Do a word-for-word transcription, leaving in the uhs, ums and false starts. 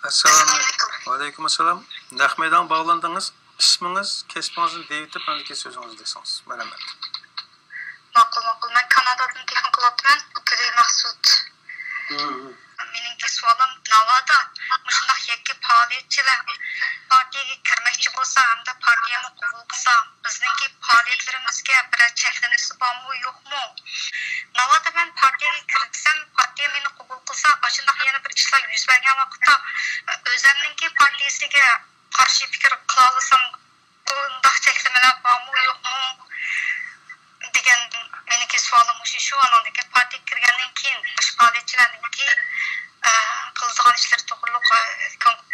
ئەسسالامۇ ئەلەيكۇم. ۋەئەلەيكۇم ئەسسالام. نەق مەيدانغا باغلاندىڭىز. ئىسمىڭىز، كەسپىڭىزنى دەيۋېتىپ، ئاندىن كېيىن سۆزىڭىزنى دېسىڭىز. مەرھەمەت. ماقۇل، ماقۇل. مەن كانادادىن تېلېفون قىلىۋاتىمەن. ئۇتۇلى مەخسۇت. مېنىڭكى سوئالىم، ناۋادا مۇشۇنداق يەككە پائالىيەتچىلەر پارتىيەگە كىرمەكچى بولسا ھەمدە پارتىيەمۇ قوبۇل قىلسا، بىزنىڭكى پائالىيەتلىرىمىزگە بىرەر چەكلىمىسى بارمۇ، يوقمۇ؟ ناۋادا مەن پارتىيەگە كىرسەم، پارتىيە مېنى قوبۇل قىلسا، ئاشۇنداق يەنە بىر ئىشلار يۈز بەرگەن ۋاقىتتا، ئۆزەمنىڭكى پارتىيەسىگە قارشى پىكىر قىلالىسام، بۇنداق چەكلىمىلەر بارمۇ، يوقمۇ دېگەن مېنىڭكى سوئالىم مۇشۇ. شۇ، ئانىڭدىن كېيىن پارتىيەگە كىرگەندىن كېيىن باشقا پائالىيەتچىلەرنىڭكى، ئە، قىلىدىغان ئىشلىرى توغرۇلۇق، ئە، كونكرېت